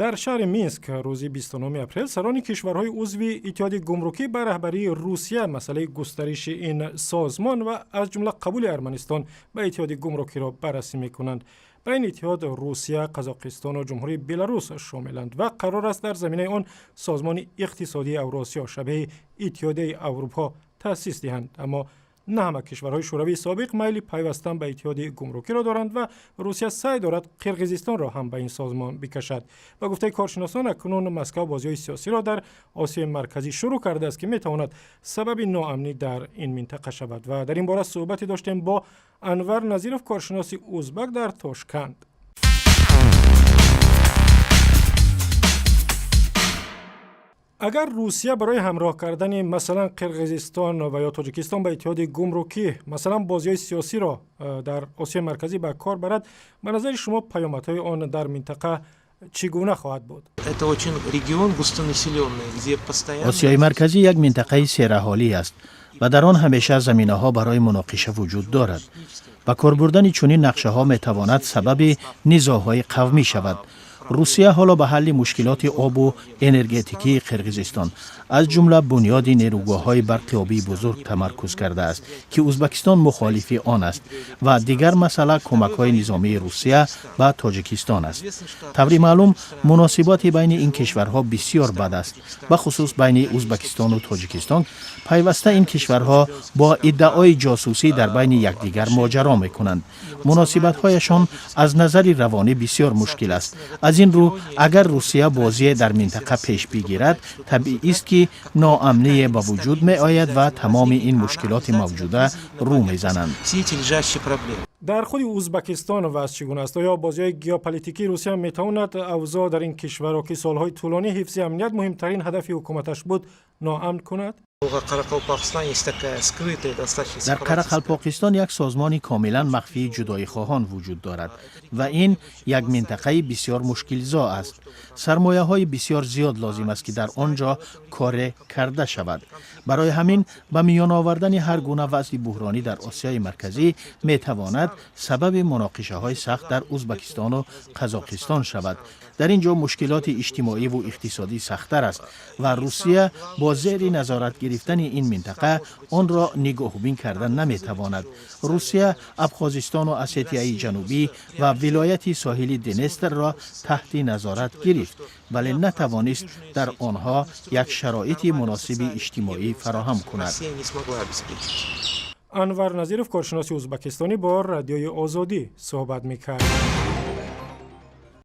Дар шаҳри Минск рӯзи 29 апрел сарони кишварҳои узви Иттиҳоди Гумрукӣ ба раҳбарии Русия масъалаи густариши ин созмон ва аз ҷумла қабули Арманистон ба Иттиҳоди Гумрукиро баррасӣ мекунанд. Ба ин иттиҳод Русия, Қазоқистону Ҷумҳурии Беларус шомиланд ва қарор аст дар заминаи он Созмони иқтисодии Авросиё, шабеҳи Иттиҳодияи Аврупо, таъсис диҳанд. Аммо на ҳама кишварҳои Шӯравии собиқ майли пайвастан ба Иттиҳоди Гумрукиро доранд ва Русия саъй дорад Қирғизистонро ҳам ба ин созмон бикашад. Ба гуфтаи коршиносон, акнун Москав бозиҳои сиёсиро дар Осиёи Марказӣ шурӯъ кардааст, ки метавонад сабаби ноамнӣ дар ин минтақа шавад. Ва дар ин бора суҳбате доштем бо Анвар Назиров, коршиноси узбак дар Тошканд. Агар Русия барои ҳамроҳ кардани, масалан, Қирғизистон ва ё Тоҷикистон ба Иттиҳоди Гумрукӣ, масалан, бозиҳои сиёсиро дар Осиёи Марказӣ ба кор барад, ба назари шумо паёмадҳои он дар минтақа чӣ гуна хоҳад буд? Осиёи Марказӣ як минтақаи сераҳолӣ аст ва дар он ҳамеша заминаҳо барои муноқиша вуҷуд дорад. Ба кор бурдани чунин нақшаҳо метавонад сабаби низоъҳои қавмӣ шавад. Русия ҳоло ба ҳалли мушкилоти обу энергетикии Қирғизистон, аз ҷумла бунёди нерӯгоҳҳои барқи обии бузург, тамаркуз кардааст, ки Узбакистон мухолифи он аст. Ва дигар масъала кӯмакҳои низомии Русия ба Тоҷикистон аст. Таври маълум, муносиботи байни ин кишварҳо бисёр бад аст, бахусус байни Узбакистону Тоҷикистон. Пайваста ин кишварҳо бо иддаои ҷосусӣ дар байни якдигар моҷаро мекунанд. Муносибатҳояшон аз назари равонӣ бисёр мушкил аст. Аз ин рӯ, агар Русия бозие дар минтақа пеш бигирад, табиист, ки ноамние ба вуҷуд меояд ва тамоми ин мушкилоти мавҷуда рӯ мезананд. Дар худи Узбакистон вазъ чӣ гуна аст? Оё бозиҳои геополитикии Русия метавонад авзоъ дар ин кишварро, ки солҳои тӯлонӣ ҳифзи амният муҳимтарин ҳадафи ҳукуматаш буд, ноамн кунад? Дар Қарақалпоқистон як созмони комилан махфии ҷудоихоҳон вуҷуд дорад ва ин як минтақаи бисёр мушкилзо аст. Сармояҳои бисёр зиёд лозим аст, ки дар он ҷо коре карда шавад. Барои ҳамин ба миён овардани ҳар гуна вазъи буҳронӣ дар Осиёи Марказӣ метавонад сабаби муноқишаҳои сахт дар Узбакистону Қазоқистон шавад. Дар ин ҷо мушкилоти иҷтимоиву иқтисодӣ сахттар аст ва Русия бо зери назорат гирифтани ин минтақа онро нигоҳубин карда наметавонад. Русия Абхозистону Осетияи Ҷанубӣ ва вилояти соҳили Днестрро таҳти назорат гирифт, вале натавонист дар онҳо як шароити муносиби иҷтимоӣ фароҳам кунад. Анвар Назиров, коршиноси узбакистонӣ, бо Радиои Озодӣ суҳбат мекард.